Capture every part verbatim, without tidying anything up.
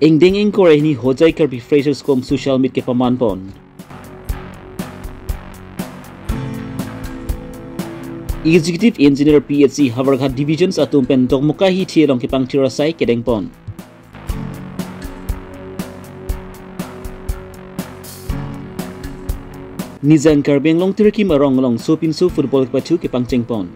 Ingdeng ingkoi ra hini Hojai Karbi Freshers Cum Social Meet kepaman pon. Executive Engineer P H E Howraghat Divisions atum pen Dokmoka hithi along kepangthir asai kedeng pon. Nijang Karbi Anglong tirkim arong along sopinso football kepathu kepangcheng pon.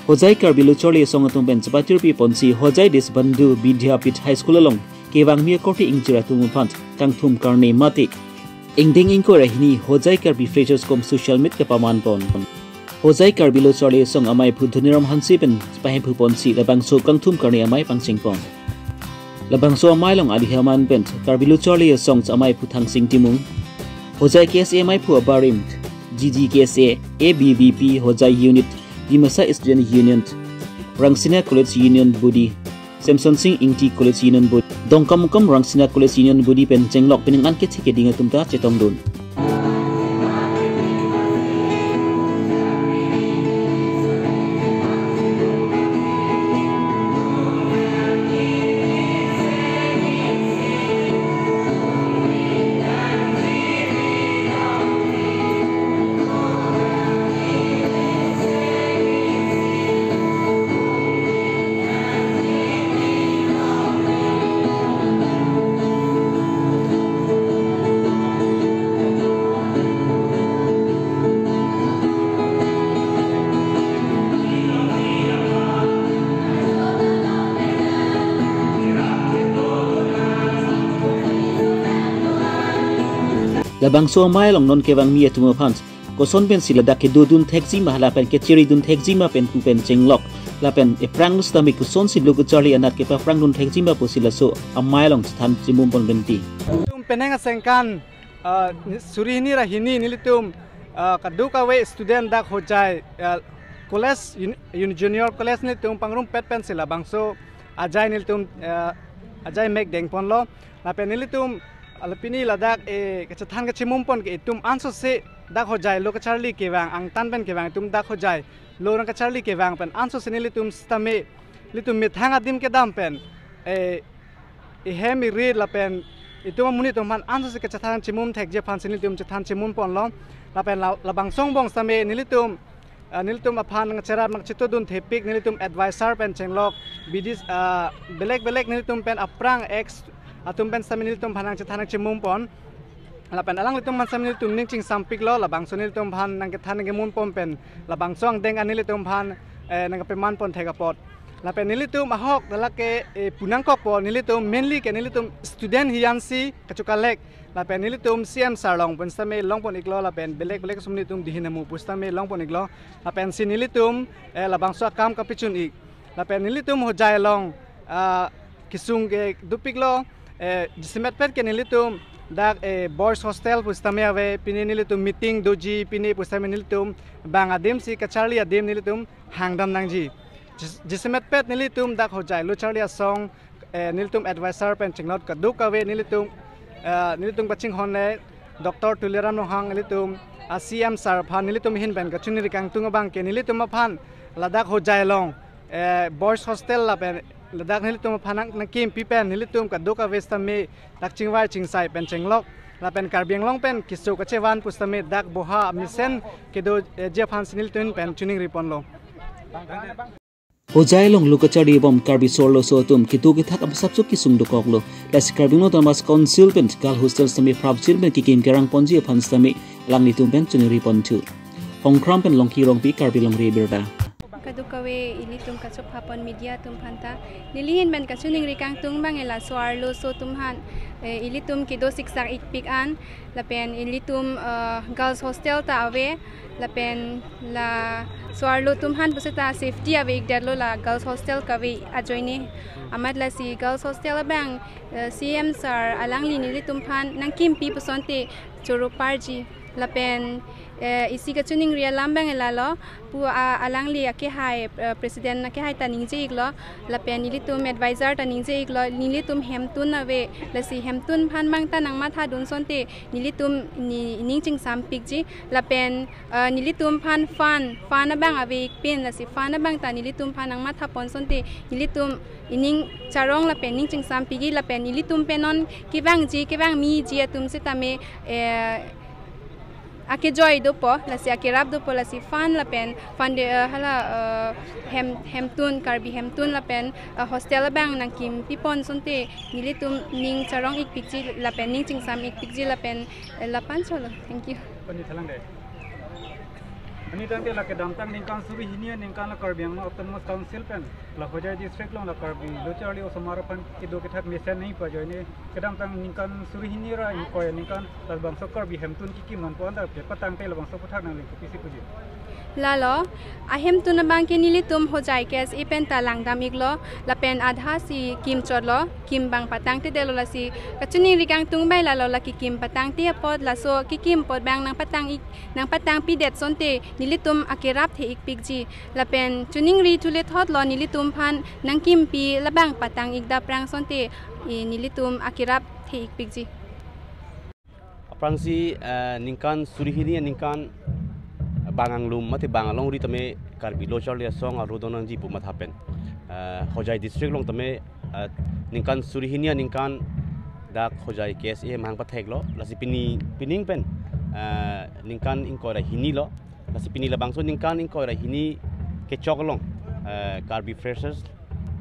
Hojai Karbi Lo Charli Asong atum pen chepatirpi ponsi Hojai Deshbandhu Vidyapith High School along kevangmi akorte ingjir atum aphan kangthum karne mate. Ingdeng ingkoi ra hini Hojai Karbi Freshers Cum Social Meet kepaman pon. Hojai Karbi Lo Charli Asong amaiphu Dhoniram Hanse pen pahemphu ponsi labangso kangthum karne amei pangcheng pon. Labangso amei along alihaman pen Karbi Lo Charli Asong amaiphu Thangsing Timung, Hojai K S A amaiphu abarim, G G K S A, A B V P, Hojai Unit, Dimasa Student Union, Rangsina College Union Body, Semsonsing Ingti College Union Body, Dongkamukam Rangsina College Union Body pen chenglok pining an kethi keding atum ta chetongdun. Labangso amei along non kevangmi atum aphan koson pensi ladak kedodun thekji ma lapen kechiridun thekji ma pen pu pen chenglok lapen ephrang sitame kosonsi lo kacharli anat kepaphrangdun thekji ma pusi laso amei along chethan chimum pon benti. Tum penang asengkan, ah, ni-, suri hini ra hini nelitum, ah, kadokave student dak Hojai, ah, college, un-, un-, junior college nelitum pangrumpet pensi labangso ajai nelitum, ah, ajai mek dengponlo. Lapen nelitum, ah, pini ladak, eh, kachethan kachimum pon ke itum ansose dak Hojai lo kacharli kevang, angtan pen kevang itum dak Hojai lo nangkacharli kevang pen ansose nelitum sitame, nelitum methang adim kedam pen, eh, ihem irit lapen itum amonit atum aphan ansose kachethan chimum thekji aphansi nelitum chethan chimum ponlo. Lapen la-, labangso angbong sitame nelitum, ah, nelitum aphan nangcherap nangchetodun thepik nelitum advisor pen chenglok bidi, ah, belek belek nelitum pen aphrang ex atum pen sitame nelitum aphan nangchethan nangchimum pon. Lapen alanglitum aphan sitame nelitum ning chingsampiklo, labangso nelitum aphan nangkethan nangkemun pon pen labangso angdeng an nelitum aphan, eh, nangkepaman pon thek apot. Lapen nelitum ahok dak ke, eh, punangkokpo, nelitum mainly ke nelitum student hiyansi kachokalek. Lapen nelitum C M sir along pen sitame longpon iklo, lapen belek belek atum nelitum dihin amu pu sitame longpon iklo. Lapensi nelitum, eh, labangso akam kapachun ik. Lapen nelitum Hojai along, ah, kesung ke dopiklo, eh, jasemetpet ke nelitum dak, eh, boys hostel pu sitame ave, pini nelitum meeting doji, pini pu sitame nelitum bang adimsi kacharli adim nelitum hangdam nangji. Jis-, jasemetpet nelitum dak Hojai Lo Charli Asong, eh, nelitum advisor pen chenglok kadokave nelitum, eh, nelitum kachinghon le Doctor Tuliram Ronghang nelitum, ah, C M sir aphan nelitum ahin pen kachiningri kangtung abang ke nelitum aphan ladak Hojai along, eh, boys hostel lapen ladak nelitum aphan nang, nangkimpi pen nelitum kadokave sitame dak chingvai chingsai pen chenglok. Lapen Karbi Anglong pen keso kachevan pu sitame dak boha mesen kedo, eh, ji aphansi nelitum pen chiningri ponlo. Hojai along lo kacharli bom Karbi Sorloso atum kedo kethak amsapso kesung dokoklo. Lasi Karbi Anglong Autonomous Council pen Girls Hostel sitame prapjin pen kekim kerang ponji aphan sitame alanglitum pen chiningri ponthu. Hongkram pen Longki Rongpi, Karbi Longri Abirta. Kadokave ilitum kachopha pon media atum aphanta. Neli ahin pen kachiningri kangtung abang ke laso arloso atum aphan, eh, ilitum kedo siksak ikpik an. Lapen ilitum, eh, girls hostel ta ave. Lapen laso arlo atum aphan pusita safety ave ikdetlo la girls hostel kave ajoine. Amat lasi girls hostel abang, eh, C M sir alangli nelitum aphan nangkimpi pusonte choro parji. Lapen Eh, isi kachiningri alam abang lalo, pu a, alangli akehai, eh, president akehai ta ningje iklo, lapen nelitum advisor ta ningje iklo, nelitum hemtun ave, lasi hemtun aphan abang ta nangmathadun asonte, nelitum ni, ning chingsampikji, lapen, eh, nelitum aphan fund, fund abang ave ikpin, lasi fund abang ta nelitum aphan nangmathapon asonte, nelitum ining charong lapen ning chingsampikji lapen nelitum pen non kevangji, kevangmiji atum setame, eh, akejoi dopo, lasi akerap dopo, lasi fund lapen fund, eh, hala, eh, hem, hemtun, Karbi hemtun lapen, eh, hostel abang nangkimpipon asonte nelitum ning charong ikpikji lapen ning chingsam ikpikji lapen, eh, lapu-an cholo. Thank you. Pani thalang dei. Ani tangte la kedamtang ningkan suri hini aningkan la Karbi Anglong Autonomous Council pen la Hojai district along la Karbi lo charli osomar aphan kedo kethak mesen nangpajoine, kedamtang ningkan suri hini ra ingkoi aningkan labangso Karbi hemtun kekim nangpo anta kepatangte labangso aphuthak nangli kopisi puji? Lalo, ahemtun abang ke nelitum Hojai K S A pen ta langdam iklo, lapen adha si kimchotlo, kim abang patangtedetlo, lasi kachiningri kangtung abang lalo, lake kim patangte apot, laso kekim apot abang nangpatang ik, nangpatangpidet asonte nelitum akerap the ikpikji. Lapen chiningri thule thotlo, nelitum aphan nangkimpi labang patang ik daprang asonte, eh, nelitum akerap the ikpikji. Aphrangsi, eh, ningkan suri hini aningkan bang anglum mate bang alongri tame Karbi lo charli asong aro donangji pu matha pen, eh, Hojai district along tame, eh, ningkan suri hini aningkan dak Hojai K S A amahang patheklo, lasi pini, pining pen, eh, ningkan ingkoi ra hini lo, lasi pini labangso ningkan ingkoi ra hini kechok along, eh, Karbi Freshers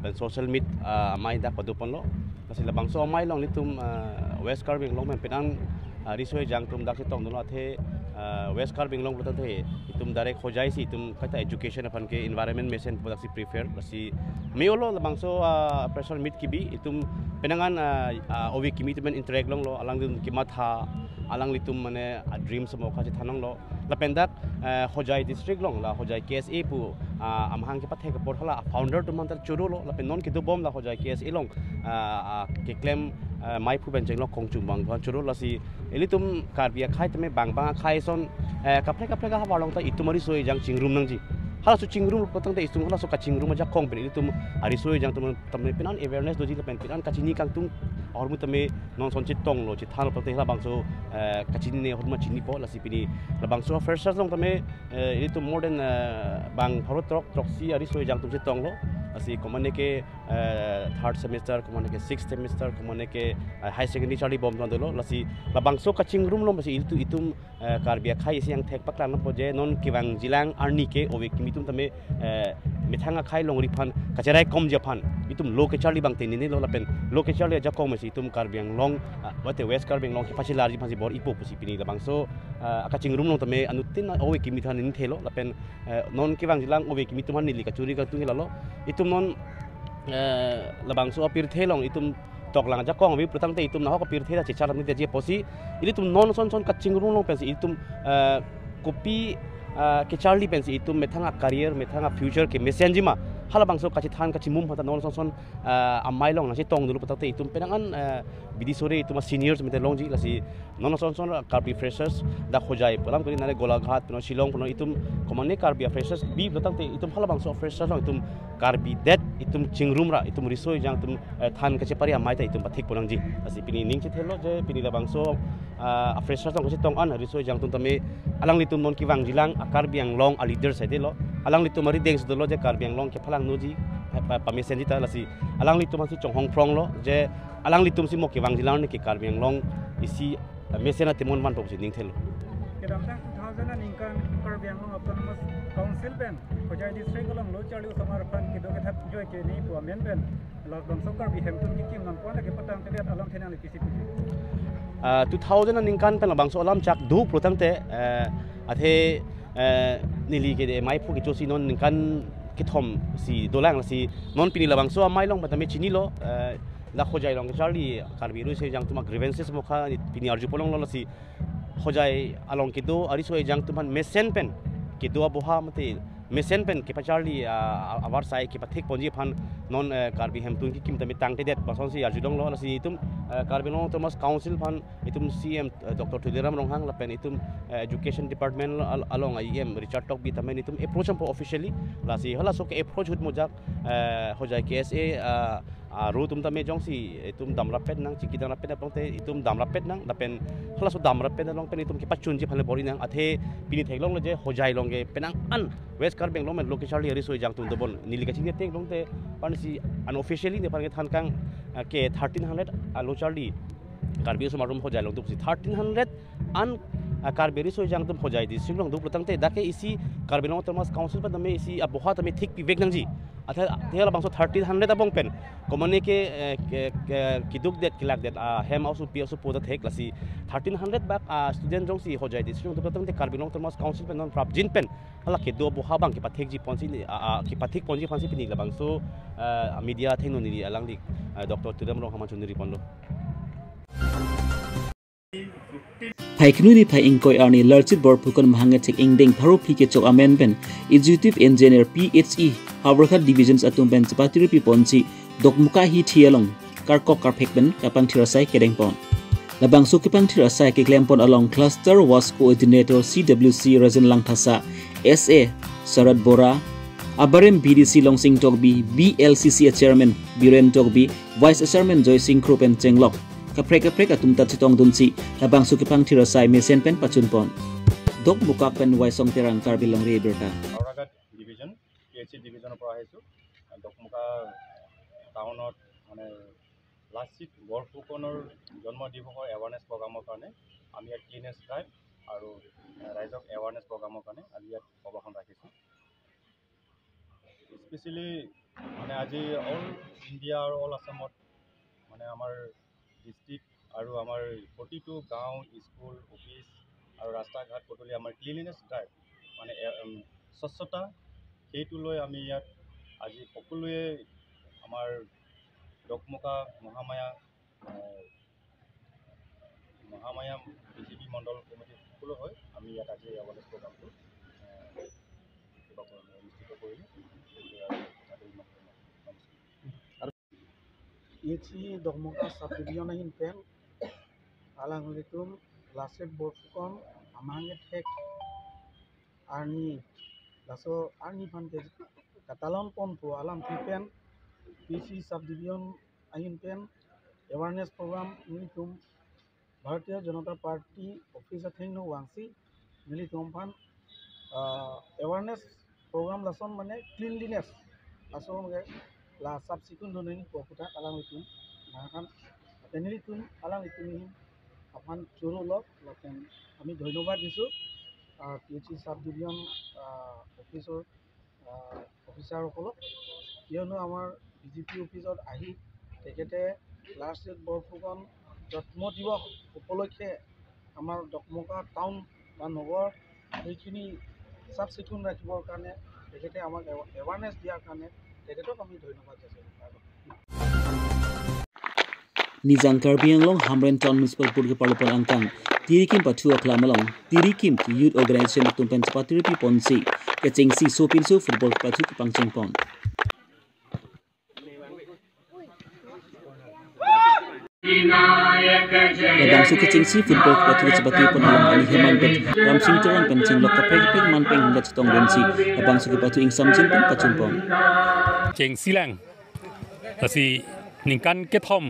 pen social meet, ah, amei dak padoponlo. Lasi labangso amei along nelitum, ah, West Karbi Anglong pen penang, ah, riso ejang atum dak chetongdunlo, athe, ah, West Karbi Anglong pulote itum direct Hojai si itum kaita education aphan ke environment mesen pu daksi prefer. Lasi me-olo labangso, ah, pressure meet kebi itum penang an, ah, ah, ove kimi atum pen interact longlo, alanglitum kematha, alanglitum mane, ah, dreams mo kachethan longlo. Lapen dak, eh, Hojai district along la Hojai K S A pu, ah, amahang kepathek apor hala founder atum aphan ta chorolo, lapen non kedobom la Hojai K S A along, ah, ah, keklem, eh, meiphu pen chenglok kongchum abang aphan choro, lasi ilitum Karbi akhei tame bang bang akhei ason, eh, kaprek kaprek ahavar along ta itum ariso ejang chingrum nangji. Halaso chingrum pulo tangte itum halaso kachingrum ajakong pen ilitum ariso ejang atum tame penang awareness doji lapen penang kachini kangtung ahormu tame non ason chetonglo, chethanlo pulote halabangso, eh, kachinine ahormu chinipo, lasi pini labangso freshers along tame, eh, ilitum more than, eh, bang pharo throk throksi ariso ejang atum chetonglo. Lasi komatne ke, eh, third semester, komatne ke sixth semester, komatne ke, eh, higher secondary charlibom tandolo. Lasi labangso kachingrum along lasi ilitum, itum, eh, Karbi akhei isi angthek paklang nangpo je non kevangjilang arni ke ove kimi atum tame, eh, methang akhei alongri aphan kacherai komji aphan itum lo kecharli abang tenine lo, lapen lo kecharli ajakong mesi itum Karbi Anglong, ah, mate West Karbi Anglong kepachelarji aphansi bor-ipo pusi pini labangso, ah, akachingrum along tame anuttin ove kimi atum ningthelo, lapen, eh, non kevangjilang ove kimi atum aphan neli kachuri kangtung lalo. Itum non, eh, labangso apirthe along itum toklang ajakong ave pulo tangte itum nahok apirthe ta chechar nangji apotsi ilitum non ason ason kachingrum along pensi itum, eh, kopi, eh, kecharli pensi itum methang a-career, methang a-future kemesenji ma, halabangso kachethan kachimum aphan ta non ason ason, eh, amei along nangchetongdunlo pulo tangte itum penang an, eh, bidi sore itum a-seniors mete longji, lasi non ason ason Karbi freshers dak Hojai pu alam kali nane Golaghat punon Shillong punon itum komatne Karbi a-freshers bi pulo tangte itum halabangso freshers along itum Karbi det itum chingrum ra itum riso ejang atum, eh, than kachepari amei ta itum pathikpon nangji. Lasi pini ning chethelo je pini labangso, ah, a-freshers along kachetong an riso ejang atum tame alanglitum non kevangjilang a-Karbi Anglong a-leaders aidelo. Alanglitum arideng si dolo je Karbi Anglong kephalangnoji, eh, pa, pamesenji ta, lasi alanglitum aphansi chonghong phronglo je alanglitum si mo kevangjilang arni ke Karbi Anglong isi, eh, mesen atimon vanpo pusi ningthelo. Kedamtang two thousand aningkan Karbi Anglong Autonomous Council pen Hojai district along lo charli osomar aphan kedo kethak joi keni pu amen pen labangso Karbi hemtun kekim nangpo anta kepatangtedet alam thenang le pisi puji? Ah, two thousand aningkan pen labangso alam chak do pulo tangte, eh, athe, eh, neli ke de meiphu kechosi non ningkan kethom si dolang, lasi non pini labangso amei along tame chinilo, eh, dak Hojai along kecharli Karbi riso ejang atum a-grievances mokha pini arjupon longlo, lasi Hojai along kedo ariso ejang atum aphan mesen pen kedo aboha mate mesen pen kepacharli, ah, avarsai kepathek ponji aphan non, eh, Karbi Hemtun Kekim tame tangtedet pu asonsi arjulonglo. Lasi itum, eh, Karbi Anglong Autonomous Council aphan itum C M, eh, Doctor Tuliram Ronghang lapen itum, eh, Education Department al-, along a E M Richard Tokbi tame itum approach dampo officially. Lasi halaso ke-approach ahut mojak, eh, Hojai K S A, ah, ah, ru atum tame jongsi itum damrappet nang, chiki damrappet nang pulote itum damrappet nang, lapen halaso damrappet along pen itum kepachunji aphan le bor-i nang. Athe pini theklonglo je Hojai along ke penang an West Karbi Anglong pen lo kacharli ariso ejang atum dobon. Neli kachini ateng pulote aphansi unofficially nephan kethan kang, ah, ke thirteen hundred alo charli Karbi aso arum Hojai along dopsi, thirteen hundred an, ah, Karbi ariso ejang atum Hojai district along doplo tangte dak ke isi Karbi Anglong Autonomous Council pen tame isi aboha tame thik pivek nangji. Athe, athe labangso thirteen hundred abong pen komane ke, eh, ke, ke, kedukdet kelakdet, ah, hem aso pi aso pu ta thek. Lasi thirteen hundred bak, ah, student jongsi Hojai district along doplo tangte Karbi Anglong Autonomous Council pen non prapjin pen hala kedo aboha abang kepathekji ponsi ne, ah, ah, kepathek ponji aphansi pini labangso, ah, media athengno neli alangli, ah, Doctor Tuliram Ronghang aphan chonri ponlo. Phaikunu niphai ingkoi arni Lalchit Borphukan mahang ethek ingdeng pharo phli kechok amen pen Executive Engineer P H E Howraghat Divisions atum pen chepatiri pi ponsi Dokmoka hithi along karkok karphek pen kapangthir asai kedeng pon. Labangso kepangthir asai keklem pon along Cluster Waste Coordinator C W C Rajen Langthasa, S A Sarat Bora, abarim B D C Longsing Tokbi, B L C C Chairman Biren Tokbi, Vice Chairman Joysing Kro pen chenglok kaprek kaprek atum ta chetongdunsi labangso kepangthir asai mesen pen pachun pon. Dokmoka pen Waisong Terang, Karbi Longri Abirta. Howraghat division, P H E ডিভিজনৰ পৰা আহিছোঁ। দকমুকা টাউনত মানে লাচিত বৰফুকনৰ জন্ম দিৱসৰ এৱাৰনেছ প্ৰগ্ৰামৰ কাৰণে আমি ইয়াত ক্লিনেছ ড্ৰাইভ আৰু ৰাইজক এৱাৰনেছ প্ৰগ্ৰামৰ কাৰণে আজি ইয়াত সভাখন ৰাখিছোঁ। স্পেচিয়েলি মানে আজি অল ইণ্ডিয়া আৰু অল আছামত মানে আমাৰ ডিষ্ট্ৰিক্ট আৰু আমাৰ প্ৰতিটো গাঁও, স্কুল, অফিচ আৰু ৰাস্তা ঘাট পদূলি আমাৰ ক্লিনলিনেছ ড্ৰাইভ মানে এ, উম, স্বচ্ছতা, সেইটো লৈ আমি ইয়াত আজি সকলোৱে আমাৰ দকমুকা মহামায়া, আহ, মহামায়া বি জে পি মণ্ডল কমিটিৰ সকলো হৈ আমি ইয়াত আজি এৱাৰনেছ প্ৰগ্ৰামটো, আহ, কিবা কৰি অনুষ্ঠিত কৰিলোঁ। গতিকে আৰু কথাটো ইমানতে নমস্কাৰ। P H E Dokmoka sub division ahin pen alanglitum Lasip Borphukan amahang ethek arni, laso arni aphan ke katalon ponpo alam pen P H E sub division ahin pen awareness program nelitum Bharatiya Janata Party office athengno vangsi nelitum aphan, ah, awareness program lason mane cleanliness. Lason ke la sab sikun dun nangji pu aphuthak alanglitum nangkhan. Te nelitum alanglitum ahin aphan chorolo, lapen আমি ধন্যবাদ দিছোঁ, আহ, P H E চাব ডিভিজন, আহ, অফিচৰ, আহ, অফিচাৰসকলক। কিয়নো আমাৰ B J P অফিচত আহি তেখেতে লাচিত বৰফুকন জন্ম দিৱস উপলক্ষে আমাৰ দকমকা টাউন বা নগৰ সেইখিনি চাফ চিকুণ ৰাখিবৰ কাৰণে তেখেতে আমাক এৱা-, এৱাৰনেছ দিয়াৰ কাৰণে তেখেতক আমি ধন্যবাদ যাচিছোঁ। Nijang Karbi Anglong Hamren Town Municipal Board keparlopon angkang Tirikim Pathu aklam along Tirikim Youth Organization atum pen chepatiri pi ponsi kechengsi sopinso football pathu kepangcheng pon. Labangso kechengsi football pathu kechepatiri pon along kali heman bet Ramsing Terang pen chenglok kaprek kaprek man pen hingga chetongdunsi labangso kepathu ingsamjin pen pachun pon. Chengsi lang. Lasi ningkan kethom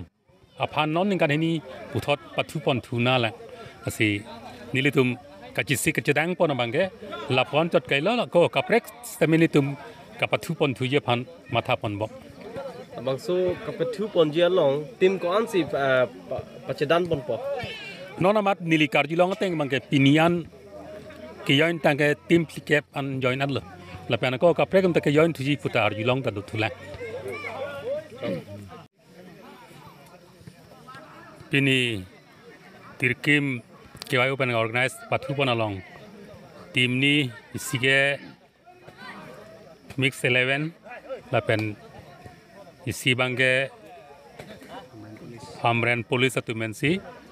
aphan non ningkan hini puthot pathu ponthu na lang. Lasi nelitum kachisi kachedang pon abang ke lapuan chot kailo la ko kaprek sitame nelitum kapathu ponthuji aphan matha ponbom. Labangso kapathu ponji along team ko-ansi, ah, pa-, pachedang ponpo? Non amat neli karjulong ateng abang ke pini an ke-join tangke team phlikep an join anlo. Lapen ko kaprek atum ta ke-join thuji pu ta arjulong ta dothu lang. Pini Tirikim K Y O pen organize pathu pon along team ni isi ke mix eleven lapen isi abang ke Hamren Police atum pensi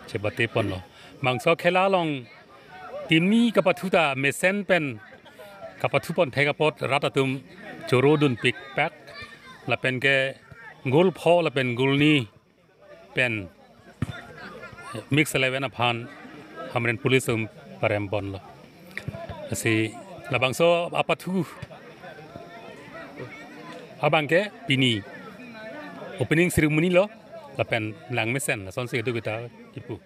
chebate ponlo. Labangso khela along team ni kapathu ta mesen pen Kapathu pon thek apot rat atum choro dunpik pak lapen ke goal pho lapen goal ni pen mix eleven aphan Hamren Police atum parem ponlo. Lasi labangso apathu abang ke pini opening ceremony lo lapen langmesen lasonsi kedo kita kipu.